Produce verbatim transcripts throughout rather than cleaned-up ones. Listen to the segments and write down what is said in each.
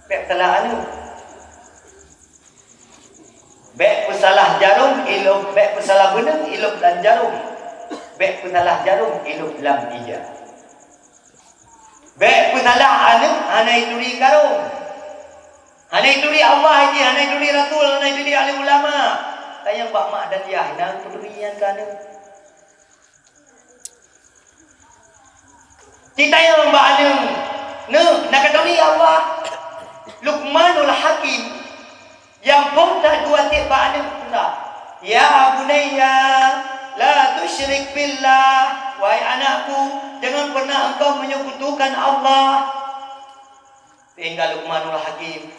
Bék salah anu. Bék peusalah jarom ilop, bék peusalah beuneueng ilop lam jarom. Bék peusalah jarom ilop lam ija. Bék peusalah aneuk hana ituri karong. Hana ituri Allah jih, hana ituri Rasul, hana ituri alim ulama. Tanyong bak mak dan yah, hana peuturi nyan keu aneuk. Tanyong bak aneuk, neuk, na katuri Allah. Luqmanul Hakim, nyang phon that dua tiep bak aneuk peugah, "Ya bunayya, la tusyrik billah, wahai anakku, jangan pernah engkau menyekutukan Allah." Sehingga Luqmanul Hakim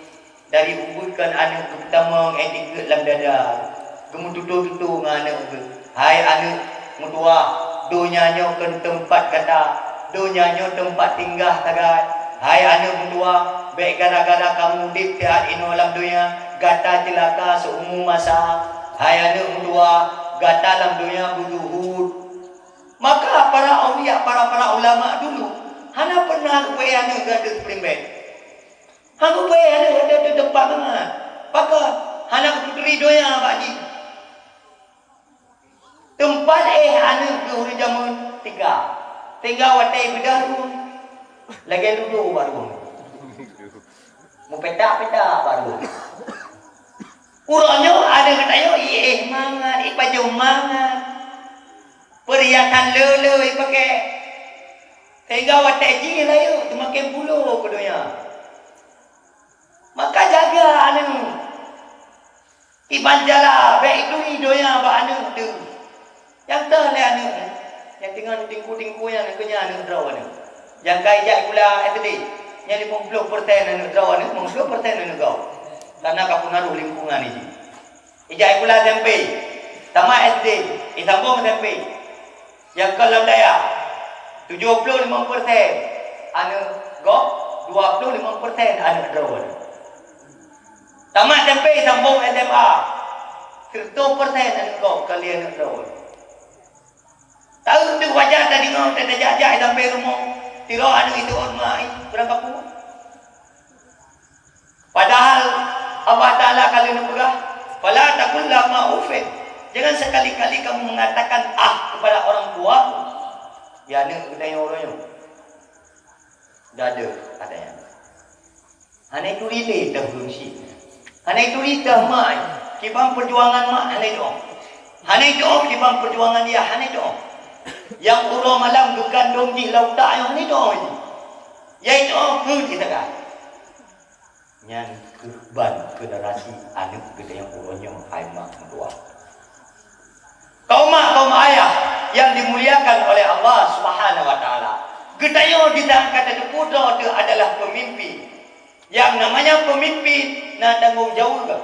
dari ubeut kon aneuk geupeutamong ék dikeue lam dada, geumeututoe-tutoe ngon aneuk geuh, "Hai aneuk meutuwah, donya nyoe kon teumpat gata, donya nyoe teumpat singgah sagai. Hai aneuk meutuwah, bék gara-gara kamu udeb siat inoe lam donya, gata ceulaka seumu masa. Hai aneuk meutuwah, gata lam donya beuzuhud." Maka para aulia, para-para ulama dulu hana pernah geupeuéh aneuk geuh ateueh seuprimbét. Hana geupeuéh aneuk geuh ateueh teumpat mangat. Pakon? Hana geupeuteuri donya bak jih. Teumpat éh aneuk geuh ureueng jameun tiga. Sehingga watée beudôh rueng, lagée ludo bak rueng. Meupetak-petak bak rueng. Uroe nyoe aneuk geutanyoe iéh mangat, ipajoh mangat. Peuriatan le-le ipakée. Sehingga watée jih rayeuk teumakén pulo keu donya. Maka jaga aneuk. Iban jala, bék ituri donya bak aneuk teuh. Nyang toh lé aneuk, nyang teungoh tingku-tingku nyan keu nyan aneuk droe nyoe. Nyang ka ijak sikula S D, nyan limong ploh persen aneuk droe nyoe, limong ploh persen aneuk gob. Karena ka peunaroh lingkungan jih. Ijak sikula S M P, tamat S D, isambong S M P. Nyang kon lam dayah, tujoh ploh limong persen aneuk gob, dua ploh limong persen aneuk droe. Tamat S M P sambong S M A, sireutoh persen aneuk gob ka lé aneuk droe. Taeu teuk wajar tadeungoe tajak-jak sampoe rumoh, sidroe aneuk iteu'on mak jih, kurang kapeue. Padahal Allah Taala ka lheueh neupeugah, "Fala taqul lahuma uffin." Jangan sekali-kali kamu mengatakan "ah" kepada orang tuamu. Ya aneuk geutanyoe uroe nyoe. Dada katanya. Hana ituri lé teuh ureueng syiek. Hana ituri teuh mak, kiban peujuangan mak hana itu'oh. Hana itu'oh kiban peujuangan yah, hana itu'oh. Nyang uroe malam geukandong jih lam utak nyoe hana itu'oh jih. Ya itu'oh keu jih sagai. Nyan keuh ban generasi aneuk geutanyoe uroe nyoe hai mak meutuwah. Kaum mak, kaum ayah yang dimuliakan oleh Allah Subhanahu wa Taala, geutanyoe di dalam kata teupeue droe teuh adalah pemimpin. Yang namanya pemimpin na tanggong jaweueb.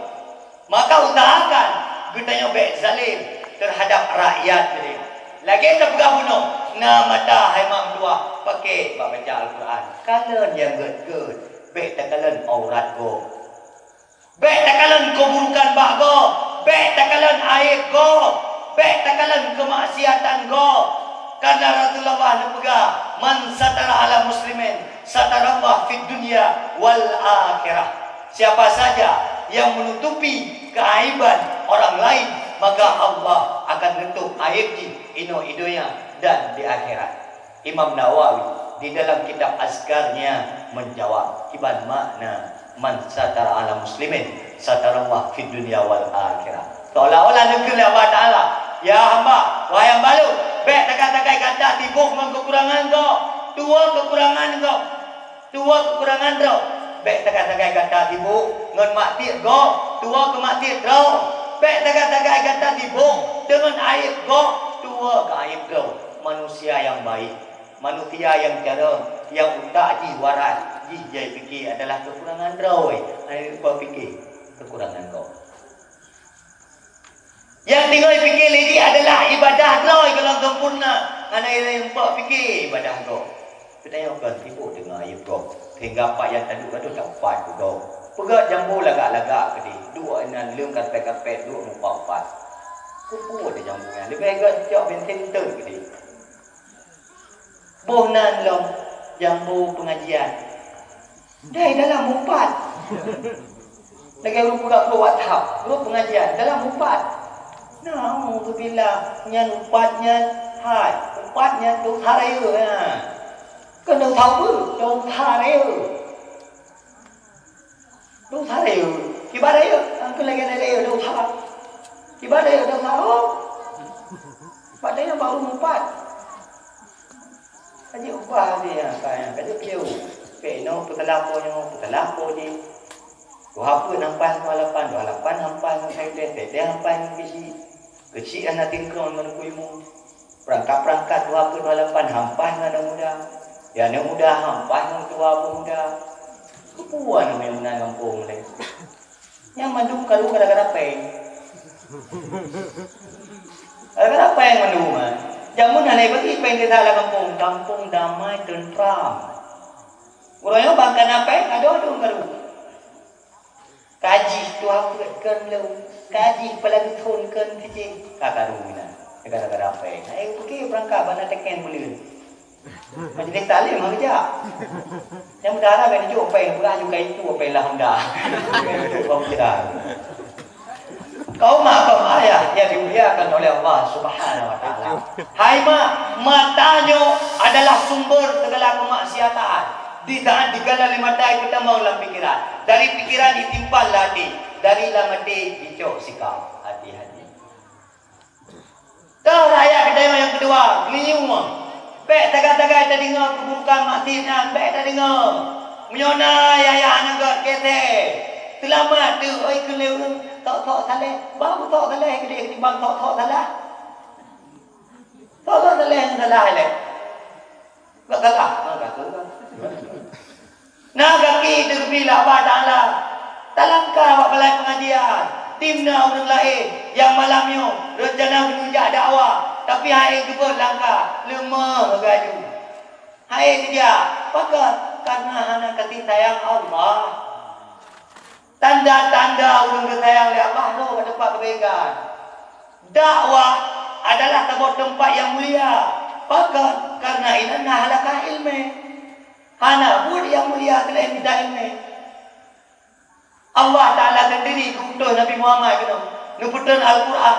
Maka usahakan geutanyoe bék zalim terhadap rakyat geutanyoe. Lagée tapeugah bunoe, na mata hai mak meutuwah, pakék bak baca Al-Quran. Kalon nyang gét-gét, bék takalon aurat gob. Bék takalon keuburukan bak gob, bék takalon aéb gob, bék takalon keumaksiatan gob. Karena Rasulullah neupeugah, "Man satara ala muslimin, satarallah fid dunya wal akhirah." Siapa saja yang menutupi keaiban orang lain, maka Allah akan nutup aéb jih inoe i donya dan di akhirat. Imam Nawawi di dalam kitab Azkarnya menjawab, kiban makna, "Man satara ala muslimin, satarallah fid dunya wal akhirah." Seolah-olah neukheun lé Allah Taala, "Ya hamba, wahai hamba lôn, bék tagai-tagai gata sibôk ngon keukurangan gob, tuwoe keukurangan gob, tuwoe keukurangan droe. Bék tagai-tagai gata sibôk ngon maksiet gob, tuwoe keu maksiet droe. Bék tagai-tagai gata sibôk deungon aéb gob, tuwoe keu aéb droe." Manusia nyang baik, manusia nyang carông, nyang utak jih waras, jih jai pike adalah keukurangan droe, hana lupa pike keukurangan gob. Nyang teungoh pike lé jih adalah ibadah droe golom sempurna, hana lupa pike ibadah gob. Geutanyoe kon sibôk deungon aéb gob, sehingga pat nyang taduek ka taumpat keu gob. Peugöt jambo lagak-lagak keudeh, duek inan leueng karpet-karpet, duek meupat-pat. Keupeue jambo nyan, leubeh gét cok bensin teuk keudeh. Boh nan lom jambo pengajian. Dai dalam upat. Lagèe ureueng peugah grup WhatsApp, grup pengajian dalam upat. Naudzubillah, nyan upat nyan hai, upat nyan dosa rayeuk nyan. Kon dosa ubeut, dosa rayeuk. Dosa rayeuk. Kiban rayeuk, kon lagèe rayeuk dosa. Kiban rayeuk dosa, oh. Padahai nyan baru upat. Ka jeuet ubah lé nyang ka, nyang ka jeuet piôh. Pèk inoe peuteulapo nyoe, peuteulapo jih. Tuha peuet hampai ngon tuha lapan, tuha lapan hampai ngon saideh, saideh hampai ngon keuchik. Keuchik hana tingkong ngon kuimu. Peurangkat-peurangkat tuha peuet tuha lapan hampai ngon aneuk muda. Ya aneuk muda hampai ngon tuha peumuda. Keupeue aneuk muda meunan gampông lé? Nyan mandum karu gara-gara péng. Gara-gara péng mandum, ah. Jameun hana bagi péng desa lam gampông, gampông damai teuntram. Uroe nyoe ban kana péng, adoe dum karu. Ka jih tuha peuet kon lôn, ka jih peulagèe thôn kon keujih, ka karu meunan. Gara-gara péng. Hai, oke, beurangkat bak na teken buleuen. Majlis taklim hana jak. Nyang mudah lah, bèk neujok péng, peugah aju ka itu péng lah Honda. Bèk neujok bang peugah. Kaum mak, kaum ayah yang dimuliakan oleh Allah Subhanahu wa Taala. Hai mak, mata nyoe adalah sumber segala kemaksiatan. Di saat digala lé mata, geutamong lam pikiran. Dari pikiran ditimpan lam até. Dari lam até dicok sikap. Hati-hati. Toh rakyat geutanyoe nyang keudua, meunyoe bèk sagai-sagai tadeungoe keuburukan maksiet nyan, bèk tadeungoe. Meunyoe na yah-yah aneuk gèt keusé, seulamat teuh, oi, kheun lé ureueng, sok-sok saleh, bah sok saleh keudéh ketimbang sok-sok salah. Sok-sok saleh nyang salah ilèe. Gak salah, ha, gak salah. Na gaki teugeubri lé Allah Taala. Talangkah bak balai pengajian. Tim na ureueng laén nyang malam nyoe reuncana geuneuk jak dakwah, tapi han ék geubeuet langkah, leumah geuaju. Han ék geujak, pakon? Karena hana kasih sayang Allah. Tanda-tanda ureueng geusayang lé Allah nyoe bak teumpat keubaikan. Dakwah adalah saboh teumpat nyang mulia. Pakon? Karena inan na halakah ileumèe. Hana buet nyang mulia keuleubèh mita ileumèe. Allah Taala sendiri geuutus Nabi Muhammad keunoe, neupeutrön Al-Quran,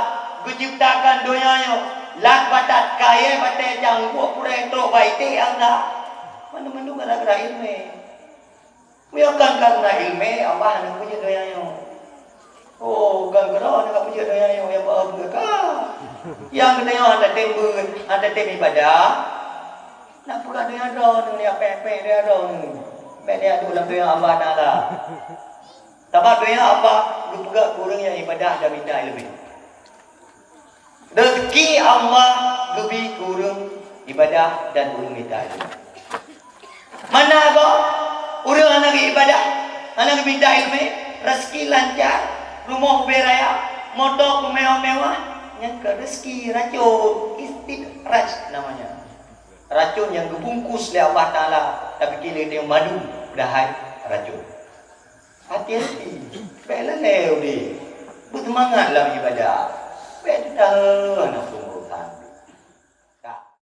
geuciptakan donya nyoe, lat batat kayèe batèe cangguek purèe trok bak iték angsa. Mandum-mandum gara-gara ileumèe. Meunyoe kon kareuna ileumèe, Allah hana geupeubuet donya nyoe. Oh, gara-gara hana geupeubuet donya nyoe, nyang bak Allah ka. Nyang geutanyoe hana tem beuet, hana tem ibadah. Nak peugah donya droeneuh, nyan pèk-pèk donya droeneuh. Bèk neuduek lam donya Allah Taala. Sabab donya Allah geupeugah keu ureueng nyang ibadah dan mita ileumèe. Rezeki Allah geubi keu ureueng ibadah dan ureueng mita ileumèe. Mana gob ureueng hana geuibadah, hana geumita ileumèe, rezeki lancar, rumoh ubé raya, moto mewah-mewah, nyan keu rezeki racon, istidraj namanya. Racon nyang geubungkus lé Allah Taala, tapi keu lé madu, padahai racon. Hati-hati, bèk lalè udép. Beuseumangat lam ibadah. Bèk teutahan nafeuh.